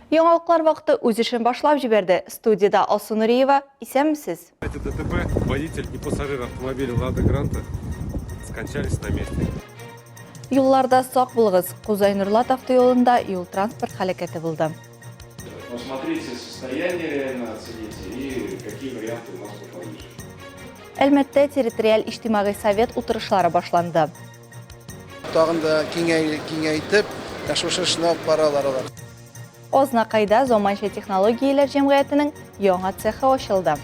Яңалыклар вакыты үз эшен башлап җибәрде. Студиядә Алсу Нуриева. Исәнмесез! Это ДТП водитель и пассажир автомобиля «Лада Гранта» скончались на месте. Юлларда сак булыгыз. Кузай-Нурлат автоюлында юл-транспорт һәлакәте булды. Посмотрите состояние реально оцените и какие варианты у нас по подвижке. Әлмәттә территориаль иҗтимагый совет утырышлары башланды. Тагын да киңәйтеп, шушы эшне алып баралар алар. Азнакайда заманча технологияләр җәмгыятенең яңа цехы ачылды.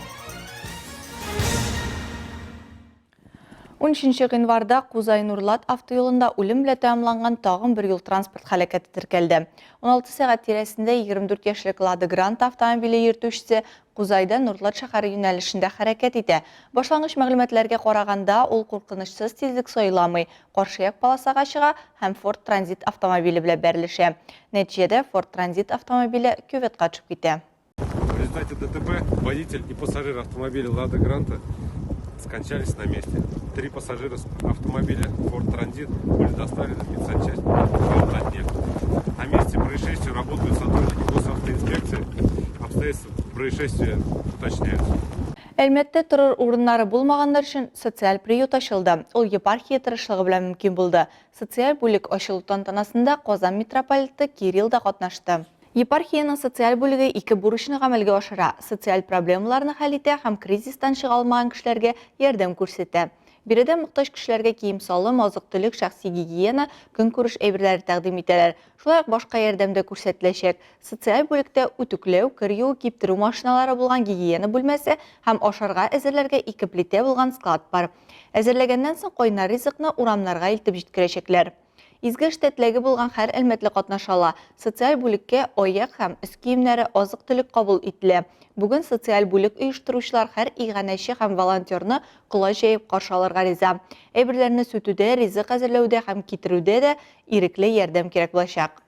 13 гыйнварда Кузай-Нурлат автоюлында үлем белән тәмамланган тагын бер юл-транспорт һәлакәте теркәлде. 16 сәгать тирәсендә 24 яшьлек Лада Гранта автомобиле йөртүчесе Кузайдан Нурлат шәһәре юнәлешендә хәрәкәт итә. Башлангыч мәгълүматларга караганда, ул куркынычсыз тизлек сайламый, каршы як полосага чыга һәм Ford Transit автомобиле белән бәрелешә. Нәтиҗәдә, Ford Transit автомобиле кюветка төшеп китә. В результате ДТП водитель и пассажир автомобиля «Лада Гранта» скончались на месте. Три пассажира автомобиля Ford Transit были доставлены в медсанчасть в На месте происшествия работают сотрудники госавтоинспекции. Обстоятельства происшествия уточняются. Әлмәттә торыр урыннары булмаганнар өчен социаль приют ачылды. Ул епархия тырышлыгы белән мөмкин булды. Социаль бүлек ачылу тантанасында Казан митрополиты Кирилл да катнашты. Епархиянең социаль бүлеге ике бурычны гамәлгә ашыра, социаль проблемаларны хәл итә һәм кризистан чыга алмаган кешеләргә ярдәм күрсәтә. Биредә мохтаҗ кешеләргә кием-салым, азык-төлек, шәхси гигиена, көнкүреш әйберләре тәкъдим итәләр. Шулай ук башка ярдәм дә күрсәтеләчәк. Социаль бүлектә үтүкләү, кер юу, киптерү машиналары булган гигиена бүлмәсе һәм ашарга әзерләргә ике плитә булган склад бар. Әзерләгәннән соң кайнар ризыкны урамнарга илтеп җиткерәчәкләр. Изге эштә теләге булган һәр әлмәтле катнаша ала. Социаль бүлеккә аяк һәм өс киемнәре, азык-төлек кабул ителә. Бүген социаль бүлек оештыручылар һәр иганәче һәм волонтерны колач җәеп каршы алырга риза. Әйберләрне сүтүдә, ризык әзерләүдә һәм китерүдә дә ирекле ярдәм кирәк булачак.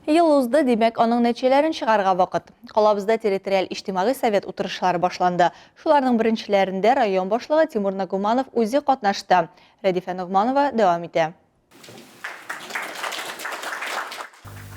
Ел узды, димәк, аның нәтиҗәләрен чыгарырга вакыт. Калабызда территориаль иҗтимагый совет утырышлары башланды. Шуларның беренчеләрендә район башлыгы Тимур Нагуманов үзе катнашты. Рәдифә Ногманова дәвам итә.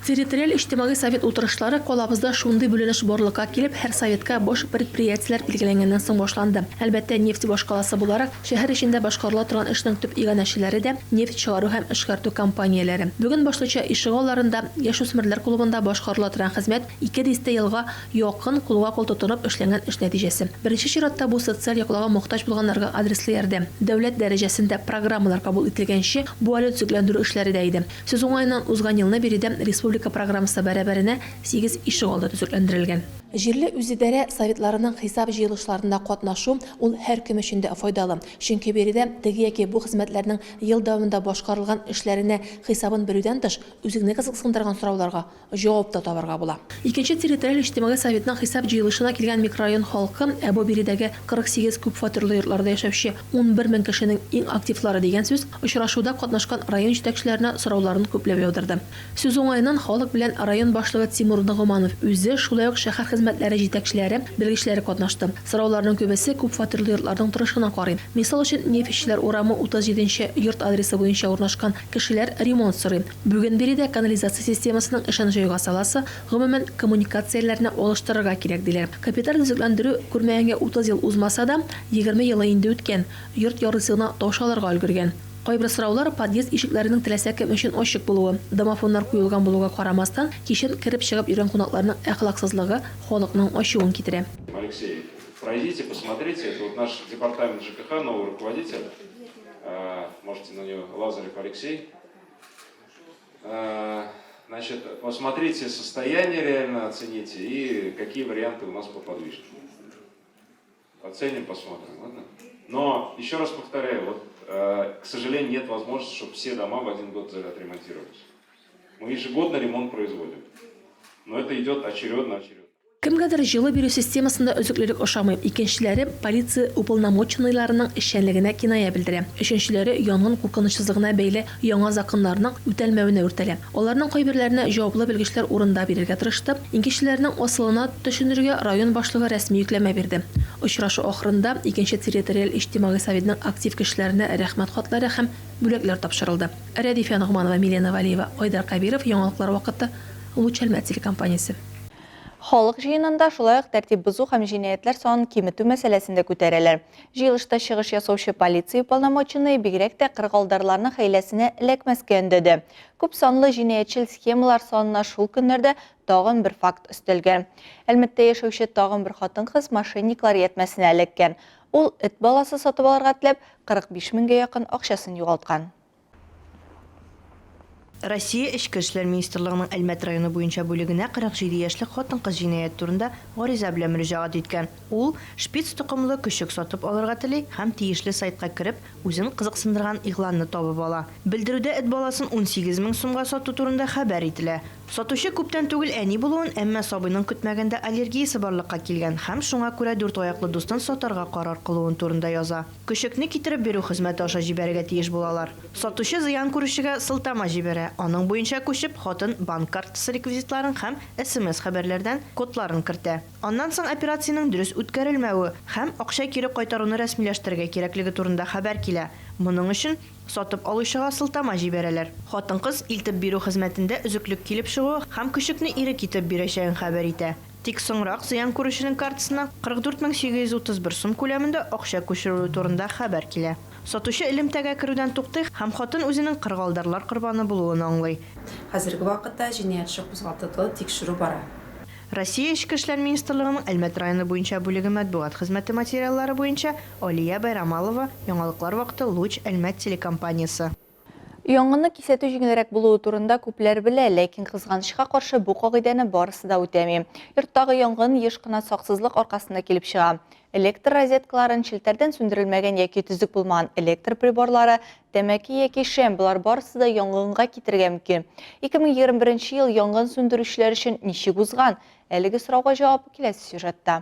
Территориаль иҗтимагый совет утырышлары калабызда шундый бүленеш барлыкка килеп, һәр советка баш предприятиеләр билгеләнгәннән соң башланды. Әлбәттә, нефть башкаласы буларак, Шәһәр эчендә башкарыла торган эшнең төп иганәчеләре дә, нефть чыгару һәм эшкәртү компанияләре. Бүген башлыча ишегалларында, яшүсмерләр клубында башкарыла торган хезмәт, ике дистә елга якын кулга-кул тотынып эшләнгән эш нәтиҗәсе. Беренче чиратта бу социаль яклауга мохтаҗ булганнарга адреслы ярдәм. Дәүләт дәрәҗәсендә программалар кабул ителгәнче, бу әле төзекләндерү эшләре дә иде. Сүз уңаеннан, узган елны биредә республика программасы бәрабәренә сигез ишегалды төзекләндерелгән. Җирле үзидарә советларының хисап җыелышларында катнашу ул һәркем өчен дә файдалы, чөнки биредә теге яки бу хезмәтләрнең ел дәвамында башкарылган эшләренә хисабын белүдән тыш, үзеңне кызыксындырган сорауларга җавап та табарга була. Икенче территориаль иҗтимагый советның хисап җыелышына килгән микрорайон халкы, ә бу биредәге 48 күпфатирлы йортларда яшәүче 11 мең кешенең иң активлары дигән сүз, очрашуда катнашкан район җитәкчеләренә сорауларын күпләп яудырды. Сүз уңаеннан, халык белән район башлыгы Тимур Ногуманов үзе, шулай ук шәһәр хезмәтләре җитәкчеләре, белгечләре катнашты. Сорауларның күбесе күпфатирлы йортларның торышына карый. Мисал өчен, Нефтьчеләр урамы 37 нче йорт адресы буенча урнашкан кешеләр ремонт сорый. Бүген биредә канализация системасының эшен җайга саласы, гомумән, коммуникацияләрне алыштырырга кирәк, диләр. Капиталь төзекләндерү күрмәгәнгә 30 ел узмаса да, 20 елы инде үткән, йорт ярыйсы гына таушалырга өлгергән. Кайбер сораулар подъезд ишекләренең теләсә кем өчен ачык булуы, домофоннар куелган булуга карамастан, кичен кереп-чыгып йөргән кунакларның әхлаксызлыгы халыкның ачуын китерә. Алексей, пройдите, посмотрите, это вот наш департамент ЖКХ, новый руководитель, можете на него, Лазарев Алексей. Значит, посмотрите состояние реально оцените и какие варианты у нас по подвижке. Оценим, посмотрим, ладно? Но, еще раз повторяю, вот, э, к сожалению, нет возможности, чтобы все дома в один год отремонтировались. Мы ежегодно ремонт производим. Но это идет очередно, очередно. Кемгәдер җылы бирү системасында өзеклелек ошамый, икенчеләре полиция уполномоченныйларының эшчәнлегенә киная белдерә, өченчеләре янгын куркынычсызлыгына бәйле яңа законнарның үтәлмәвенә үртәлә. Аларның кайберләренә җаваплы белгечләр урында бирергә тырышты, икенчеләренең асылына төшенергә район башлыгы рәсми йөкләмә бирде. Очрашу ахырында икенче территориаль иҗтимагый советның актив кешеләренә рәхмәт хатлары һәм бүләкләр тапшырылды. Рәдифә Ногманова, Милена Вәлиева, Айдар Кәбиров, Яңалыклар вакыты, Луч Әлмәт телекомпаниясе. Халык җыенында шулай ук тәртип бозу һәм җинаятьләр санын киметү мәсьәләсен дә күтәрәләр. Җыелышта чыгыш ясаучы полиция уполномоченные бигрәк тә кырыгалдарларның хәйләсенә эләкмәскә өндәде. Күп санлы җинаятьчел схемалар санына шул көннәрдә тагын бер факт өстәлгән. Әлмәттә яшәүче тагын бер хатын-кыз мошенниклар ятьмәсенә эләккән. Ул эт баласы сатып алырга теләп, 45 меңгә якын акчасын югалткан. Россия Эчке эшләр министрлыгының Әлмәт районы буенча бүлегенә 47 яшьлек хатын-кыз җинаять турында гариза белән мөрәҗәгать иткән. Ул шпиц токымлы көчек сатып алырга тели һәм тиешле сайтка кереп, үзен кызыксындырган игъланны табып ала. Белдерүдә эт баласын 18 мең сумга сату турында хәбәр ителә. Сатучы күптән түгел әни булуын, әмма сабыйның көтмәгәндә аллергиясе барлыкка килгән һәм шуңа күрә дүрт аяклы дустын сатарга карар кылуын турында яза. Көчекне китереп бирү хезмәте аша җибәрергә тиеш булалар. Сатучы зыян күрүчегә сылтама җибәрә, аның буенча күчеп, хатын банк картасы реквизитларын һәм SMS-хәбәрләрдән кодларын кертә. Аннан соң операциянең дөрес үткәрелмәве һәм акча кире кайтаруны рәсмиләштерергә кирәклеге турында хәбәр килә. Моның өчен сатып алучыга сылтама җибәрәләр. Хатын-кыз илтеп бирү хезмәтендә өзеклек килеп чыгуы һәм көчекне ире китереп бирәчәген хәбәр итә. Тик соңрак зыян күрүченең картасына 44 831 сум күләмендә акча күчерелү турында хәбәр килә. Сатучы элемтәгә керүдән туктый һәм хатын үзенең кырыгалдарлар корбаны булуын аңлый. Хәзерге вакытта җинаять эше кузгатылды, тикшерү бара. Россия Эчке эшләр министрлыгының Әлмәт районы буенча бүлеге матбугат хезмәте материаллары буенча Алия Байрамалова, Яңалыклар вакыты, Луч, Әлмәт телекомпаниясе. Янгынны кисәтү җиңелрәк булуы турында күпләр белә, ләкин кызганычка каршы бу кагыйдәне барысы да үтәми. Йорттагы янгын еш кына саксызлык аркасында килеп чыга. Электр розеткаларын, челтәрдән сүндерелмәгән яки төзек булмаган электр приборлары, тәмәке яки шәм, болар барысы да янгынга китерергә мөмкин. 2021 ел янгын сүндерүчеләр өчен ничек узган? Әлеге сорауга җавап киләсе сюжетта.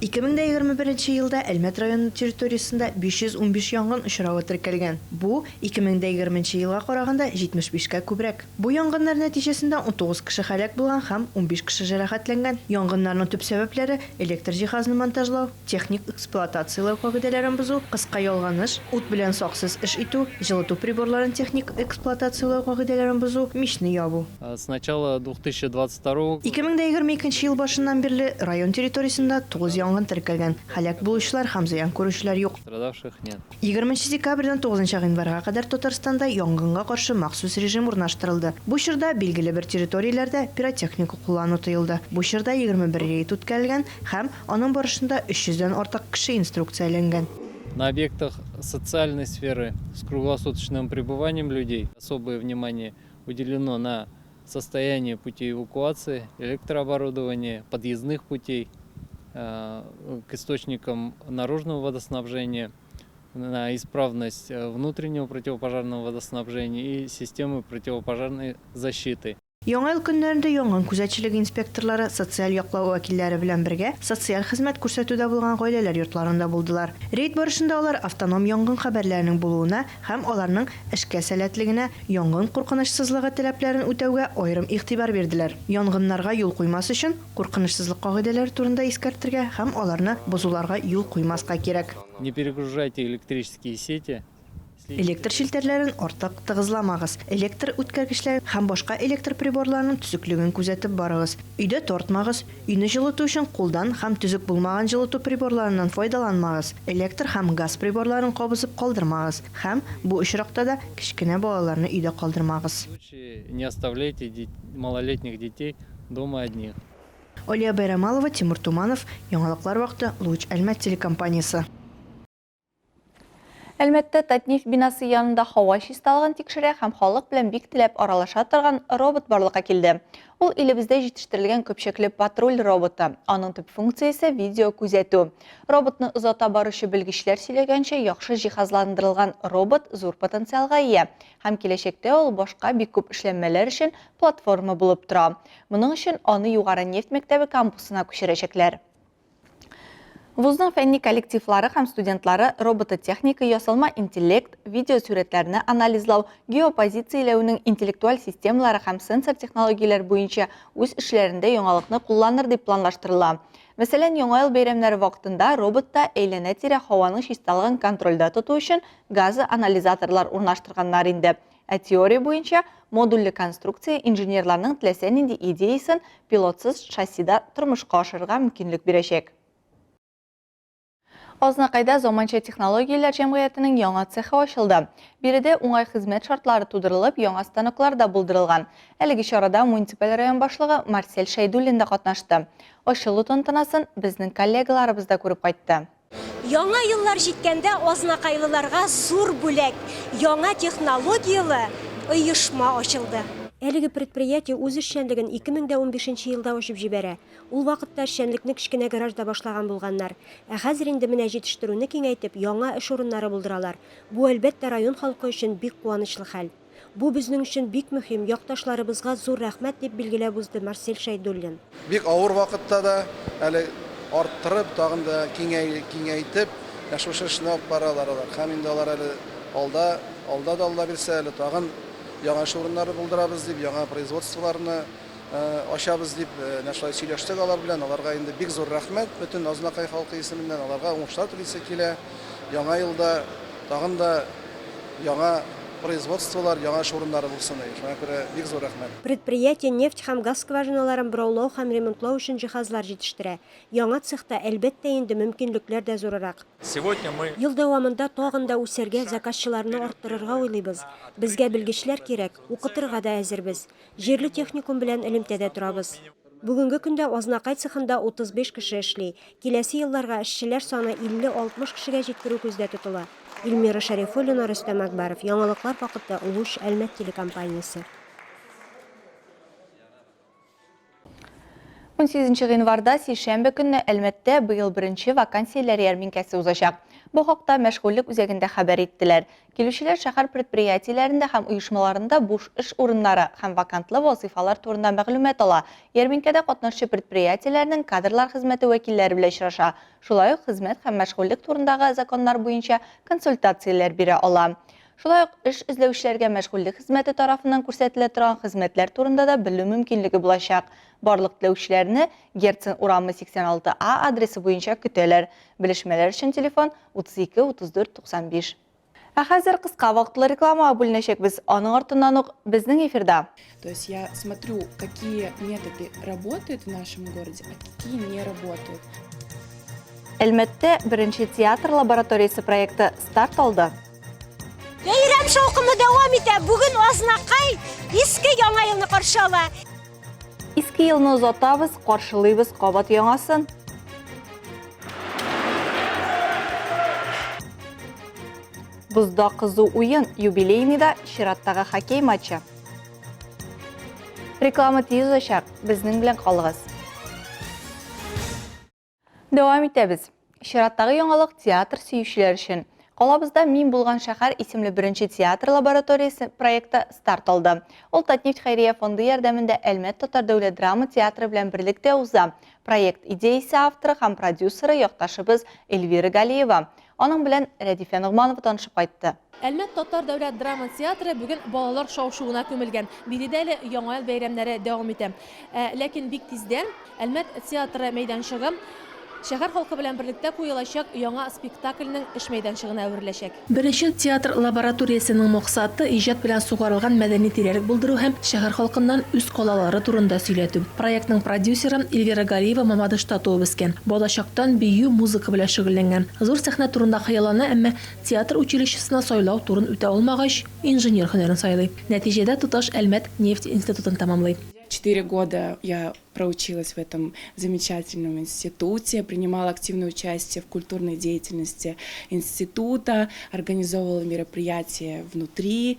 2021 елда Әлмәт районы территориясендә 515 янгын очравы теркәлгән. Бу, 2020 елга караганда 75 кә күбрәк. Бу янгыннар нәтиҗәсендә 19 кеше һәлак булган һәм 15 кеше җәрәхәтләнгән. Янгыннарның төп сәбәпләре, электр җиһазны монтажлау, техник эксплуатацияләү кагыйдәләрен бозу, кыска ялганыш, ут белән саксыз эш итү, җылыту приборларын техник эксплуатацияләү кагыйдәләрен бозу, мичне ябу. С начала 2022 года. 2022 ел башыннан бирле район территориясендә 9 янгын теркәлгән, һәлак булучылар һәм зыян күрүчеләр юк. Пострадавших нет. Егерменче декабрьдән тугызынчы гыйнварга кадәр Татарстанда янгынга каршы махсус режим урнаштырылды. Бу чорда билгеле бер территорияләрдә пиротехника куллану тыелды. Бу чорда 21 рейд үткәрелгән һәм аның барышында 300 дән артык кеше инструкцияләнгән. На объектах социальной сферы с круглосуточным пребыванием людей особое внимание уделено на состояние путей эвакуации, электрооборудования, подъездных путей э, к источникам наружного водоснабжения, на исправность э, внутреннего противопожарного водоснабжения и системы противопожарной защиты. Яңа ел көннәрендә янгын күзәтчелеге инспекторлары социаль яклау вәкилләре белән бергә социаль хезмәт күрсәтүдә булган гаиләләр йортларында булдылар. Рейд барышында алар автоном янгын хәбәрләренең булуына һәм аларның эшкә сәләтлегенә, янгын куркынычсызлыгы таләпләрен үтәүгә аерым игътибар бирделәр. Янгыннарга юл куймас өчен, куркынычсызлык кагыйдәләре турында искәртергә һәм аларны бозуларга юл куймаска кирәк. Не перегружайте электрические сети. Электр челтәрләрен артык тыгызламагыз, электр үткәргечләрен һәм башка электр приборларының төзеклеген күзәтеп барыгыз. Өйдә тартмагыз, өйне җылыту өчен кулдан һәм төзек булмаган җылыту приборларыннан файдаланмагыз, электр һәм газ приборларын кабызып калдырмагыз һәм, бу очракта да, кечкенә балаларны өйдә калдырмагыз. Не оставляйте малолетних детей дома одних. Алия Бәйрамалова, Тимур Туманов, Яңалыклар вакыты, Луч Әлмәт телекомпаниясе. Әлмәттә Татнефть бинасы янында һава чисталыгын тикшерә һәм халык белән бик теләп аралаша торган робот барлыкка килде. Ул илебездә җитештерелгән көпчәкле патруль роботы. Аның төп функциясе видеокүзәтү. Роботны озата баручы белгечләр сөйләгәнчә, яхшы җиһазландырылган робот зур потенциалга ия һәм киләчәктә ул башка бик күп эшләнмәләр өчен платформа булып тора. Моның өчен аны Югары нефть мәктәбе кампусына күчерәчәкләр. Вузның фәнни коллективлары һәм студентлары робототехника, ясалма интеллект, видеосурәтләрне анализлау, геопозицияләүнең интеллектуаль системалары һәм сенсор технологияләр буенча үз эшләрендә яңалыкны кулланыр дип планлаштырыла. Мәсәлән, Яңа ел бәйрәмнәре вакытында роботта әйләнә-тирә һаваның чисталыгын контрольдә тоту өчен газоанализаторлар урнаштырганнар инде. Ә теория буенча, модульле конструкция инженерларның теләсә нинди идеясен пилотсыз шассида тормышка ашырырга мөмкинлек бирәчәк. Азнакайда Заманча технологияләр җәмгыятенең яңа цехы ачылды. Биредә уңай хезмәт шартлары тудырылып, яңа станоклар да булдырылган. Әлеге чарада муниципаль район башлыгы Марсель Шәйдуллин да катнашты. Ачылу тантанасын безнең коллегаларыбыз да күреп кайтты. Яңа еллар җиткәндә азнакайлыларга зур бүләк, яңа технологияле оешма ачылды. Әлеге предприятие үз эшчәнлеген 2015 нче елда ачып җибәрә. Ул вакытта эшчәнлекне кечкенә гаражда башлаган булганнар. Ә хәзер инде менә җитештерүне киңәйтеп, яңа эш урыннары булдыралар. Бу, әлбәттә, район халкы өчен бик куанычлы хәл. Бу безнең өчен бик мөһим, якташларыбызга зур рәхмәт, дип билгеләп узды Марсель Шәйдуллин. Бик авыр вакытта да әле арттырып, тагын да киңәйтеп, менә шушы эшне алып баралар алар. Һәм инде алар әле алда, алда да Алла бирсә, әле тагын яңа эш урыннары булдырабыз дип, яңа производстволарны ачабыз дип, менә шулай сөйләштек алар белән. Аларга инде бик зур рәхмәт, бөтен Азнакай халкы исеменнән аларга уңышлар телисе килә. Яңа елда тагын да яңа производстволар, яңа эш урыннары булсын иде. Шуңа күрә бик зур рәхмәт. Предприятие нефть һәм газ скважиналарын бораулау һәм ремонтлау өчен җиһазлар җитештерә. Яңа цехта, әлбәттә инде, мөмкинлекләр дә зурырак. Сегодня мы. Ел дәвамында тагын да үсәргә, заказчыларны арттырырга уйлыйбыз. Безгә белгечләр кирәк, укытырга да әзербез. Җирле техникум белән элемтәдә торабыз. Бүгенге көндә Азнакай цехында 35 кеше эшли. Киләсе елларга эшчеләр саны 50-60 кешегә җиткерү күздә тотыла. Эльмира Шәрифуллина, Рөстәм Әкбәров. Яңалыклар вакыты, Луч, Әлмәт телекомпаниясе. 18 гыйнварда сишәмбе көнне Әлмәттә быел беренче вакансияләр ярминкәсе узачак. Бу хакта мәшгульлек үзәгендә хәбәр иттеләр. Килүчеләр шәһәр предприятиеләрендә һәм оешмаларында буш эш урыннары һәм вакантлы вазыйфалар турында мәгълүмат ала, ярминкәдә катнашчы предприятиеләрнең кадрлар хезмәте вәкилләре белән очраша, шулай ук хезмәт һәм мәшгульлек турындагы законнар буенча консультацияләр бирә ала. Шулай ук эш эзләүчеләргә мәшгульлек хезмәте тарафыннан күрсәтелә торган хезмәтләр турында да белү мөмкинлеге булачак. Барлык теләүчеләрне Герцен урамы 86 А адресы буенча көтәләр. Белешмәләр өчен телефон 32 34 95. Ә хәзер кыска вакытлы рекламага бүленәчәкбез. Аның артыннан ук безнең эфирда. То есть я смотрю, какие методы работают в нашем городе, а какие не работают. Әлмәттә беренче театр лабораториясе проекты старт алды. Бәйрәм шаукымы дәвам итә. Бүген Азнакай иске Яңа елны каршы ала. Иске елны озатабыз, каршылыйбыз кабат яңасын. Бозда кызу уен, юбилейныйда чираттагы хоккей матчы. Реклама тиз узачак, безнең белән калыгыз. Дәвам итәбез. Чираттагы яңалык театр сөючеләр өчен. Калабызда Мин булган шәһәр исемле беренче театр лабораториясе проекты старт алды. Ул Татнефть хәйрия фонды ярдәмендә Әлмәт татар дәүләт драма театры белән берлектә уза. Проект идеясе авторы һәм продюсеры якташыбыз Эльвира Галиева. Аның белән Рәдифә Ногманова танышып кайтты. Әлмәт татар дәүләт драма театры бүген балалар шау-шуына күмелгән. Биредә әле Яңа ел бәйрәмнәре дәвам итә. Ә, ләкин бик тиздән Әлмәт театры мәйданчыгы шәһәр халкы белән берлектә куелачак яңа спектакльнең эш мәйданчыгына әвереләчәк. Беренче театр лабораториясенең максаты, иҗат белән сугарылган мәдәни тирәлек булдыру һәм шәһәр халкыннан үз калалары турында сөйләтү. Проектның продюсеры Эльвира Галиева Мамадышта туып үскән. Балачактан бию, музыка белән шөгыльләнгән. Зур сәхнә турында хыяллана, әмма Театр училищесына сайлау турын үтә алмагач, инженер һөнәрен сайлый. Нәтиҗәдә тоташ Әлмәт нефть институтын тәмамлый. Четыре года я проучилась в этом замечательном институте, принимала активное участие в культурной деятельности института, организовывала мероприятия внутри.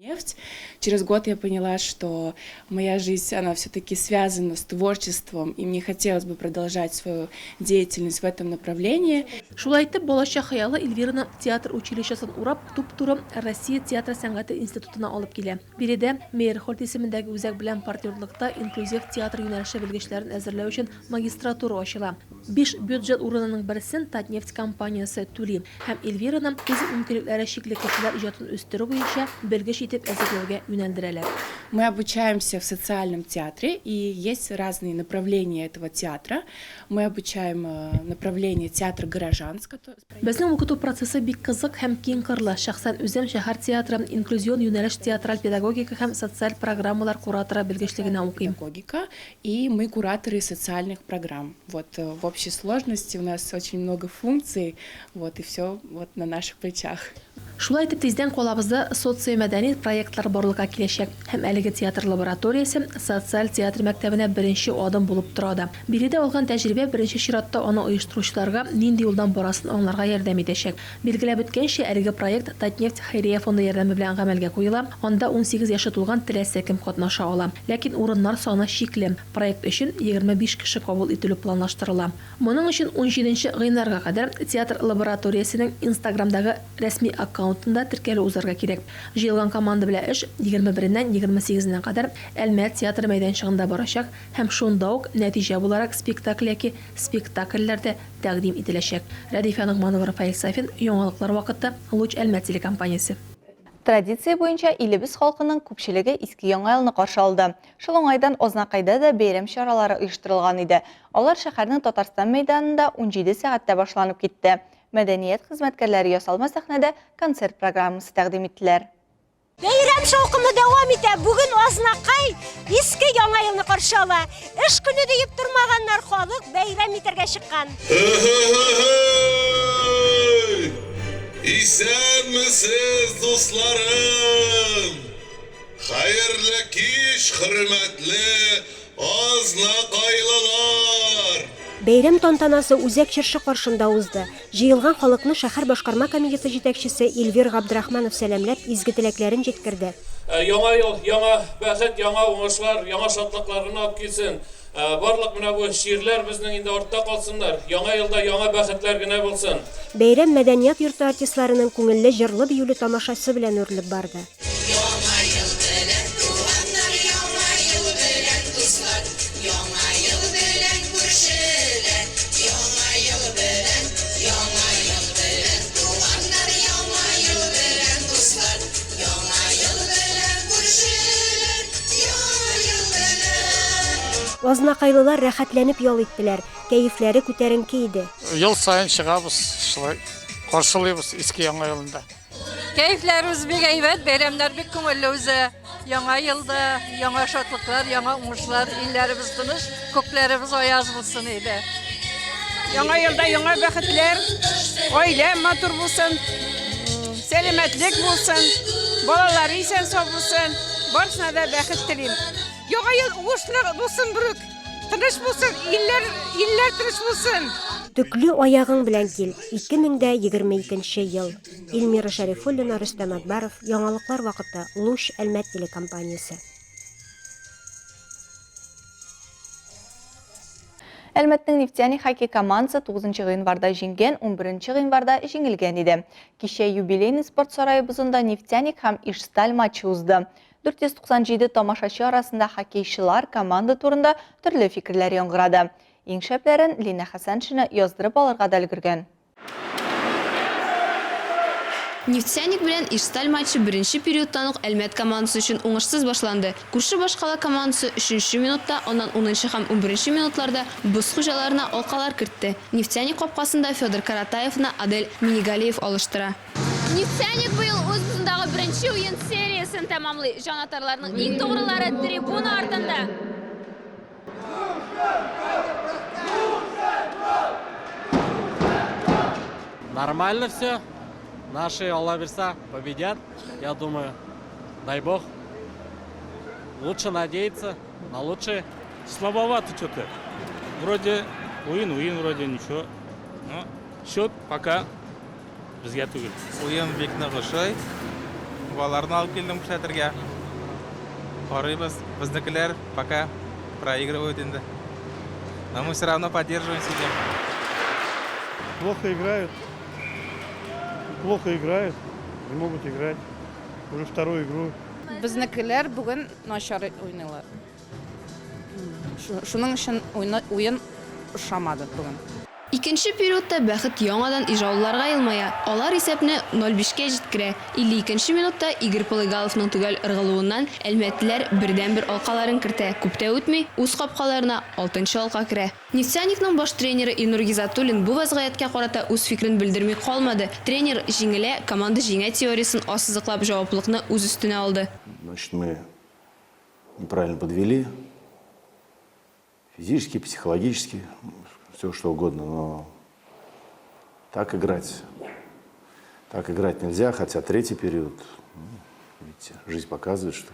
Нефть. Через год я поняла, что моя жизнь, она все-таки связана с творчеством, и мне хотелось бы продолжать свою деятельность в этом направлении. Шулай итеп, балачак хыялы Эльвираны театр училищесын урап, туп-туры Россия театр сәнгате институтына алып килә. Биредә Мейерхольд исемендәге үзәк белән партнерлыкта инклюзив театр юнәлеше белгечләрен әзерләү өчен магистратура ачыла. Биш бюджет урынының берсен Татнефть компаниясе түли. Һәм Эльвираны физик мөмкинлекләре чикле кешеләр иҗатын үстерү буенча белгеч итеп әзерләүгә юнәлдерәләр. Мы обучаемся в социальном театре, и есть разные направления этого театра. Мы обучаем направление театр горожан, с кото. Безнең укыту процессы бик кызык һәм киңкырлы. Шәхсән үзем шәһәр театры, инклюзион юнәлеш театраль педагогика һәм социаль программалар кураторы белгечлегенә укыйм. Педагогика, и мы кураторы социальных программ. Вот в общей сложности у нас очень много функций, вот и все вот на наших плечах. Шулай итеп, тиздән калабызда социомәдәни проектлар барлыкка киләчәк. Һәм әлеге театр лабораториясе социаль театр мәктәбенә беренче адым булып тора да. Биредә алган тәҗрибә беренче чиратта аны оештыручыларга нинди юлдан барасын аңларга ярдәм итәчәк. Билгеләп үткәнчә, әлеге проект Татнефть хәйрия фонды ярдәме белән гамәлгә куела, анда 18 яше тулган теләсә кем катнаша ала. Ләкин урыннар саны чикле. Проект өчен 25 кеше кабул ителү планлаштырыла. Моның өчен унҗиденче гыйнварга кадәр театр лабораториясенең Инстаграмдагы рәсми аккаунтында теркәлү узарга кирәк. Җыелган команда белән эш егерме береннән егерме сигезенә кадәр Әлмәт театры мәйданчыгында барачак һәм шунда ук нәтиҗә буларак спектакль яки спектакльләр дә тәкъдим ителәчәк. Рәдифә Ногманова, Рафаэль Сафин, Яңалыклар вакыты, Луч Әлмәт телекомпаниясе. Традиция буенча илебез халкының күпчелеге Иске Яңа елны каршы алды. Шул уңайдан Азнакайда да бәйрәм чаралары оештырылган иде. Алар шәһәрнең Татарстан мәйданында 17 сәгатьтә башланып китте. Мәдәният хезмәткәрләре ясалма сәхнәдә концерт программасы тәкъдим иттеләр. Бәйрәм шаукымы дәвам итә. Бүген Азнакай Иске Яңа елны каршы ала. Эш көне диеп тормаганнар, халык бәйрәм итәргә чыккан. Һе-һе-һе-һей! Исәнмесез, дусларым! Хәерле кич, хөрмәтле азнакайлылар! Бәйрәм тантанасы үзәк чыршы каршында узды. Җыелган халыкны шәһәр башкарма комитеты җитәкчесе Эльвир Габдрахманов сәламләп, изге теләкләрен җиткерде. Яңа ел, яңа бәхет, яңа уңышлар, яңа шатлыклар гына алып килсен. Барлык менә бу чирләр безнең инде артта калсыннар. Яңа елда яңа бәхетләр генә булсын. Бәйрәм мәдәният йорты артистларының күңелле җырлы-биюле тамашасы белән үрелеп барды. Яңа ел белән, туганнар, Яңа ел белән, дуслар, Яңа ел белән, күршеләр, Яңа ел белән, Яңа ел белән, туганнар, Яңа ел белән, дуслар, Яңа ел белән, күршеләр, Яңа ел белән. Азнакайлылар рәхәтләнеп ял иттеләр, кәефләре күтәренке иде. Ел саен чыгабыз, шулай каршылыйбыз Иске Яңа елында. Кәефләребез бик әйбәт, бәйрәмнәр бик күңелле үзе. Яңа елда яңа шатлыклар, яңа уңышлар, илләребез тыныч, күкләребез аяз булсын иде. Яңа елда яңа бәхетләр, гаилә матур булсын, сәламәтлек булсын, балалар исән-сау булсын. Барысына да бәхет телим. Яңа ел уңышлы булсын берүк. Тыныч булсын, илләр, илләр тыныч булсын. Төкле аягың белән кил, 2022 ел. Эльмира Шәрифуллина, Рөстәм Акбаров, Яңалыклар вакыты, Луч, Әлмәт телекомпаниясе. Әлмәтнең Нефтяник хоккей командасы 9 гыйнварда җиңгән, 11 гыйнварда җиңелгән иде. Кичә Юбилейный спорт сарае бозында Нефтяник һәм Ижсталь матчы узды. 497 тамашачы арасында хоккейчылар команда турында төрле фикерләр яңгырады. Иң шәпләрен Лина Хәсәншина яздырып алырга да өлгергән. Нефтяник белән Ижсталь матчы беренче периодтан ук Әлмәт командасы өчен уңышсыз башланды. Күрше башкала командасы өченче минутта, аннан унынчы һәм унберенче минутларда боз хуҗаларына алкалар кертте. Нефтяник капкасында Федор Коротаевны Адель Минигалиев алыштыра. Нефтяник быел үз бозындагы беренче уен сериясен тәмамлый. Җанатарларның иң тугрылары трибуна артында. Нормально все. Наши, Алла бирса, победят, я думаю. Дай бог. Лучше надеяться на лучшее. Слабовато что-то. Вроде уен, уен вроде ничего. Но счет пока безгә түгел. Уен бик нык ошый. Балаларны алып килдем күрсәтергә. Карыйбыз. Безнекеләр пока проигрывают инде. Но мы все равно поддерживаем сидим. Плохо играют. Плохо играют. Не могут играть. Уже вторую игру. Безнекеләр бүген начар уйныйлар. Шуның өчен уен ошамады бүген. Икенче периодта бәхет яңадан ижаулыларга елмая. Алар исәпне 0-5 кә җиткерә. 52 нче минутта Игорь Полыгаловның төгәл ыргылуыннан әлмәтлеләр бердәнбер алкаларын кертә. Күп тә үтми, үз капкаларына алтынчы алка керә. Нефтяникның баш тренеры Илнур Гизатуллин бу вәзгыятькә карата үз фикерен белдерми калмады. Тренер җиңелә, команда җиңә теориясен ассызыклап, җаваплылыкны үз өстенә алды. Значит, мы неправильно подвели. Физически, психологически, все что угодно, но так играть, так играть нельзя, хотя третий период, ну, видите, жизнь показывает, что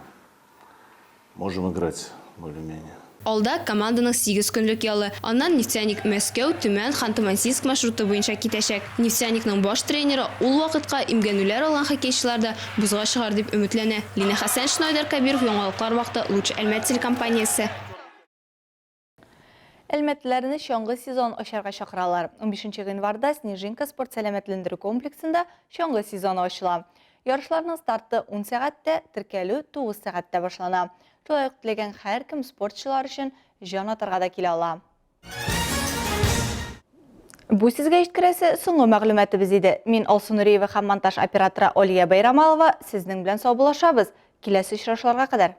можем играть более-менее. Алда, команданың сигез көнлек ялы. Аннан Нефтяник Мәскәү, Төмән, Ханты-Мансийск маршруты буенча китәчәк. Нефтяник ның баш тренеры ул вакытка имгәнүләр алган хоккейчылар да бозга чыгар дип өметләнә. Линә Хәсәншина, Айдар Кәбиров, Яңалыклар вакыты, Луч Әлмәт телекомпаниясе. Әлмәтлеләрне чаңгы сезонын ачарга чакыралар. 15 гыйнварда Снежинка спорт сәламәтләндерү комплексында чаңгы сезоны ачыла. Ярышларның старты 10 сәгатьтә, теркәлү 9 сәгатьтә башлана. Шулай ук теләгән һәркем спортчылар өчен җан атарга да килә ала. Бу сезгә җиткерәсе соңгы мәгълүматыбыз иде. Мин Алсу Нуриева һәм монтаж операторы Алия Байрамалова сезнең белән саубуллашабыз. Киләсе очрашуларга кадәр!